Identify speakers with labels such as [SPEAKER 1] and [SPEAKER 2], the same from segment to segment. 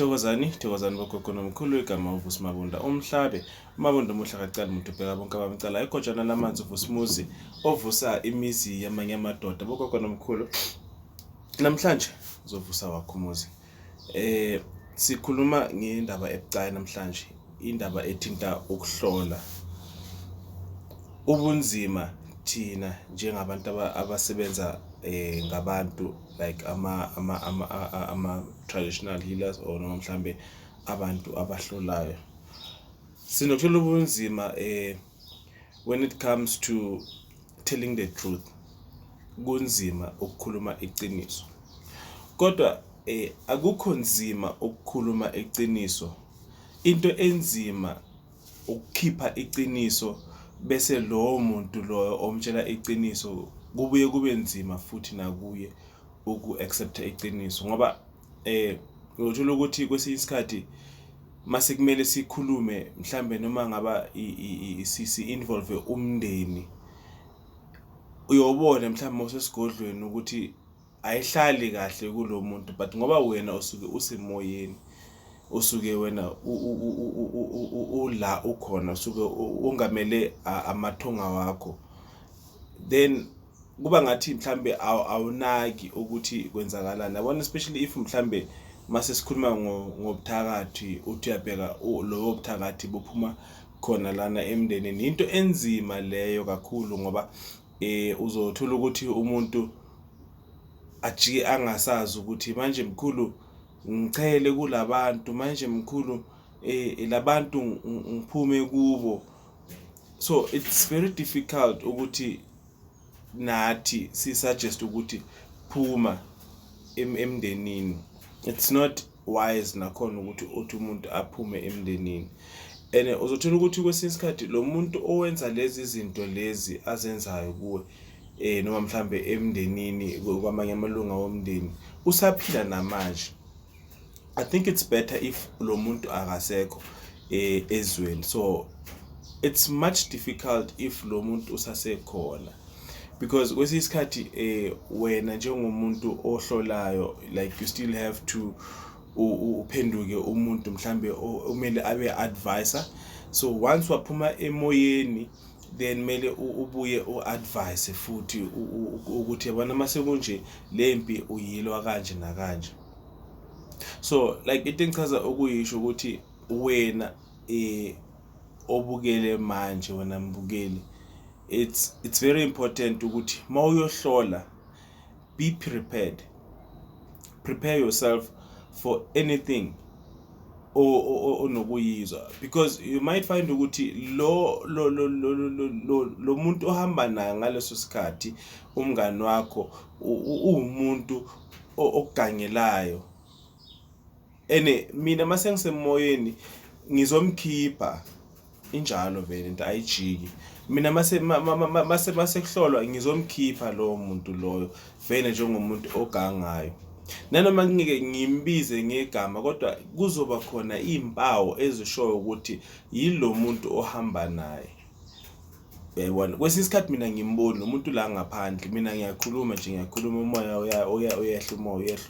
[SPEAKER 1] Thokozani, thokozani bogogo nomkhulu. Igama uVusi Mabunda umhlabe. UMabunda omuhle akacali muntu, ubheka bonke abamcala. Igojana lamanzi, uVusimuzi ovusa imizi yamanye amadoda. Bogogo nomkhulu, namhlanje uzovusa wakho umuzi. Sikhuluma ngendaba ebucayi namhlanje, indaba ethinta ukuhlola. Ubunzima thina njengabantu abasebenza ngabantu, like ama traditional healers or noma mhlambe abantu abahlolayo. Sinokuthola ubunzima when it comes to telling the truth. Kunzima ukukhuluma iqiniso. Kodwa akukho nzima ukukhuluma iqiniso. Into enzima ukukhipha iqiniso, bese lowo muntu loyo omtshela iqiniso kubuye kube nzima futhi nakuye uku-accepta iqiniso, ngoba uyothola ukuthi kwesinye isikhathi mase kumele sikhulume mhlambe noma ngaba si-involve umndeni, uyobona mhlawumbe usesigodlweni ukuthi ayihlali kahle kulo muntu, but ngoba wena usuke usemoyeni, usuke wena ula ukhona, usuke ungamele amathonga wakho, then kuba ngathi mhlambe awunaki ukuthi kwenzakalani, yabona, especially if mhlambe mase sikhuluma ngobuthakathi, uthi uyabheka lobo buthakathi buphuma khona lana emndenini. Into enzima leyo kakhulu, ngoba uzothola ukuthi umuntu ajike angasazi ukuthi manje mkhulu ngichele kulabantu, manje mkhulu labantu ngiphume kubo. So it's very difficult ukuthi nathi si-suggest ukuthi phuma emndenini. It's not wise nakhona ukuthi uthi umuntu aphume emndenini, and uzothola ukuthi kwesinye isikhathi lo muntu owenza lezi zinto lezi azenzayo kuwe noma mhlambe emndenini, kwamanye amalunga womndeni, usaphila namanje. I think it's better if lo muntu akasekho ezweni. So it's much difficult if lo muntu usasekhona, because kwesinye isikhathi wena njengomuntu ohlolayo, like, you still have to uphenduke umuntu mhlambe umele abe advisor. So once waphuma emoyeni, then mele ubuye u-advise futhi ukuthi yabona mase kunje, lempi uyilwa kanje nakanje. So like, into engichaza ukuyisho ukuthi wena obukele manje, wena mbukeli, it's very important ukuthi mawuyohlola, be prepared, prepare yourself for anything onokuyizwa, because you might find ukuthi lo muntu ohamba naye ngaleso sikhathi, umngani wakho, uwumuntu okugangelayo. Ene mina mase ngisemoyeni ngizomkhipha, injalo vele into ayijiki. Mina mase kuhlolwa ngizomkhipha lowo muntu loyo vele njengomuntu ogangayo, nanoma ngike ngimbize ngegama, kodwa kuzoba khona izimpawu ezishoyo ukuthi yilo muntu ohamba naye, uyayibona. Kwesinye isikhathi mina ngimboni umuntu la ngaphandle, mina ngiyakhuluma nje, ngiyakhuluma, umoya uyehla, umoya uyehla,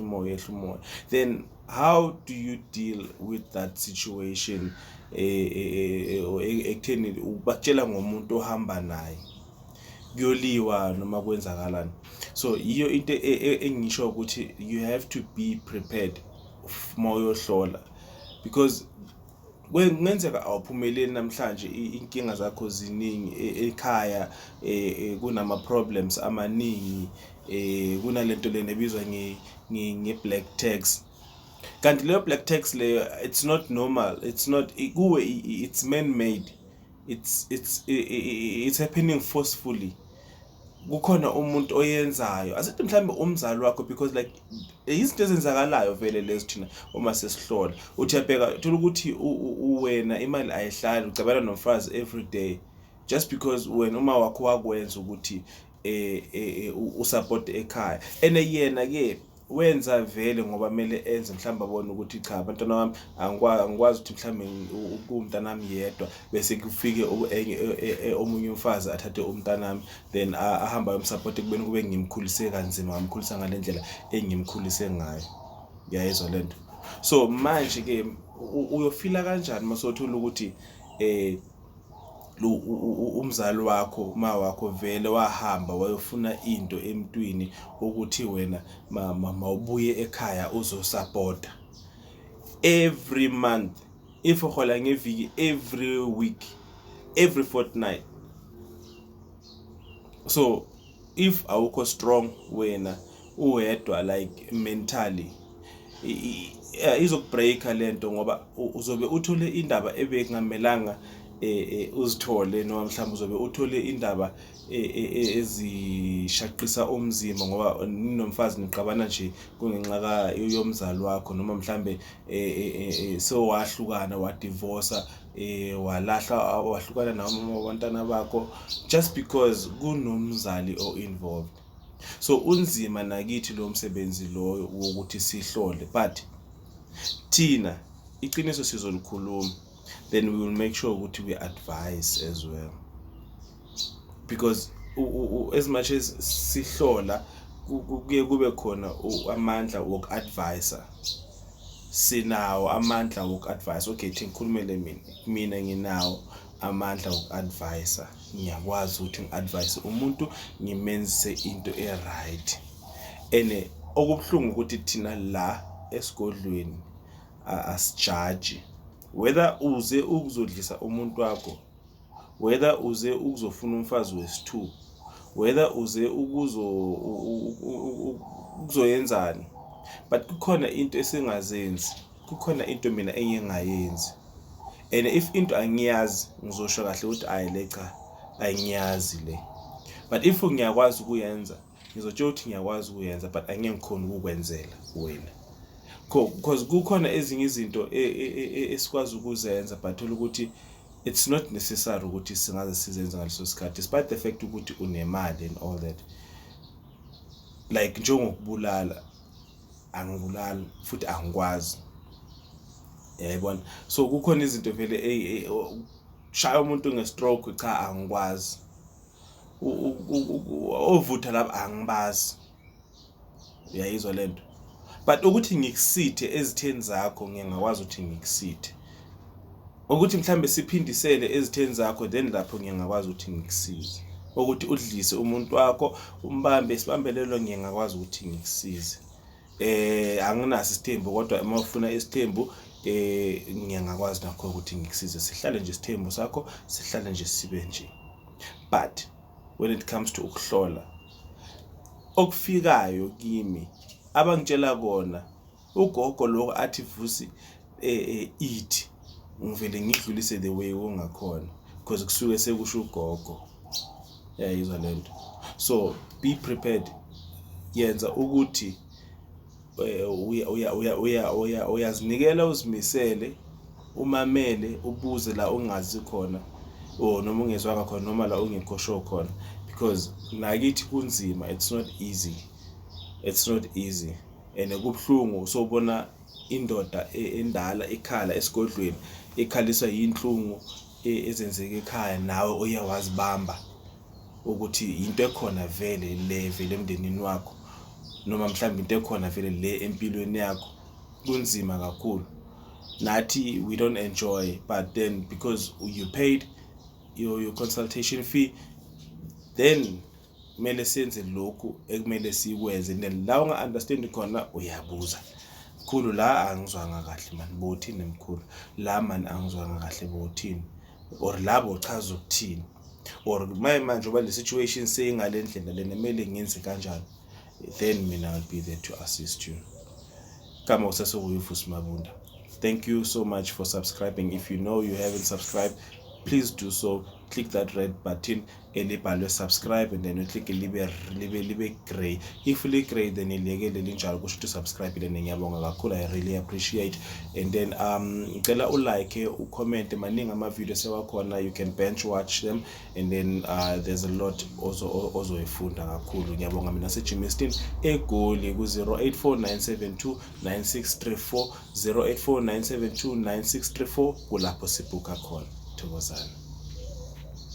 [SPEAKER 1] umoya uyehla, umoya. Then how do you deal with that situation ekutheni bakutshela ngomuntu ohamba naye kuyoliwa noma kwenzakalani? So yiyo into engisho ukuthi you have to be prepared uma uyohlola, because kungenzeka awuphumeleli namhlanje, inkinga zakho ziningi ekhaya, kunama problems amaningi, kunalento lena ebizwa nge-black tax. Kanti leyo black tax leyo, it's not normal, it's not kuwe, it's man made, it's happening forcefully. Kukhona umuntu oyenzayo, asithi mhlambe umzali wakho, because like izinto ezenzakalayo vele lezi thina uma sesihlola, uthi uyabheka, uthola ukuthi wena imali ayihlali, ucabana nomfazi every day, just because wena uma wakho wakwenza ukuthi usupport ekhaya. Ene yena ke wenza vele ngoba kumele enze, mhlawumbe abone ukuthi cha, abantwana bami angikwazi ukuthi mhlawumbe kuwumntanami yedwa, bese kufike enye omunye umfazi athathe umntanami, then ahambe ayomsupport ekubeni kube ngimkhulise kanzima, ngamkhulisa ngale ndlela engimkhulise ngayo. Uyayizwa lento? So manje ke uyofila kanjani masothola ukuthi umzali wakho, uma wakho vele wahamba wayofuna into emntwini ukuthi wena mawubuye ekhaya uzosupporta every month, if uhola ngeviki, every week, every fortnight? So if awukho strong wena uwedwa, like mentally, izokubreaka lento, ngoba uzobe uthole indaba ebekungamelanga uzithole, noma mhlawumbe uzobe uthole indaba ezishaqisa umzimba, ngoba ninomfazi niqabana nje kungenxa yomzali wakho, noma mhlambe sewahlukana, wadivorsa, walahla, wahlukana nomama wabantwana bakho just because kunomzali o-involved. So unzima nakithi lo msebenzi lo wokuthi sihlole, but thina iqiniso sizolikhuluma. Then we will make sure ukuthi we advise as well, because as much as sihlola, kuye kube khona amandla woku-advisa. Sinawo amandla woku-advise. Okay, thi ngikhulumele mina nginawo amandla woku-advisa. Ngiyakwazi ukuthi ngi-advise umuntu, ngimenzise into e-right. And okubuhlungu ukuthi thina la esigodlweni asijaji whether uze ukuzodlisa umuntu wakho, whether uze ukuzofuna umfazi wesi-two, whether uze ukuzoyenzani, but kukhona into esingazenzi, kukhona into mina engingayenzi. And if into angiyazi, ngizosho kahle ukuthi ayi, le cha, angiyazi le. But if ngiyakwazi ukuyenza, ngizotshela ukuthi ngiyakwazi ukuyenza, but angeke ngikhona ukukwenzela wena, because kukhona ezinye izinto esikwazi ukuzenza, but thola ukuthi it's not necessary ukuthi singaze sizenze ngaleso sikhathi, despite the fact ukuthi unemali and all that. Like njengokubulala, angibulali futhi angikwazi, yayibona. So kukhona izinto vele, shaya umuntu nge-stroke, cha, angikwazi. Ovutha lapha, angibazi, uyayizwa lento. But ukuthi ngikusithe ezitheni zakho, ngiyangakwazi ukuthi ngikusithe. Ukuthi mhlambe siphindisele ezitheni zakho, then lapho ngiyangakwazi ukuthi ngikusize. Ukuthi udlise umuntu wakho, umbambe isibambelelo, ngiyangakwazi ukuthi ngikusize. Anginaso isithembu, kodwa uma ufuna isithembu, ngiyangakwazi nakho ukuthi ngikusize, sihlale nje isithembu sakho, sihlale nje sibe nje. But when it comes to ukuhlola, okufikayo kimi, abangitshela kona ugogo lokho athi, "Vusi, ithi ngivele ngidlulise the way ungakhona," because kusuke sekusho ugogo, yayizwa lento. So be prepared, yenza ukuthi uya uya uya uya uya uyazinikela, uzimisele, umamele, ubuze la ungazi khona or noma ungezwanga khona, noma la ungekho sure khona, because nakithi kunzima. It's not easy, it's not easy, and kubuhlungu sobona indoda endala ikhala esigodlweni, ikhaliswa yinhlungu ezenzeka ekhaya, nawe uye wazibamba ukuthi into ekhona vele le vele emndenini wakho, noma mhlawumbe into ekhona vele le empilweni yakho. Kunzima kakhulu. Nathi we don't enjoy, but then because you paid your consultation fee, then kumele senze lokhu ekumele sikwenze. Then la unga-understand khona, uyabuza, "Mkhulu, la angizwanga kahle mani, bothini? Mkhulu, la mani angizwanga kahle, bothini?" Or la bochaza ukuthini? Or maye manje uba le situation seyingale ndlela lena, kumele ngenze kanjani? Then mina I'll be there to assist you. Kama usasekuyiVusi Mabunda. Thank you so much for subscribing. If you know you haven't subscribed, please do so. Click that red button elibhalwe subscribe and then uclick libe gray. If li gray, then iliyekele linjalo, kusho ukuthi subscribe lena. Ngiyabonga kakhulu, I really appreciate. And then ngicela ulike, ucomment. Maningi ama-video sewakhona, you can binge watch them, and then there's a lot ozoyifunda kakhulu. Ngiyabonga. Mina seGermiston, eGoli, ku-084 972 9634, 084 972 9634, kulapho sibhukha khona. Thokozani.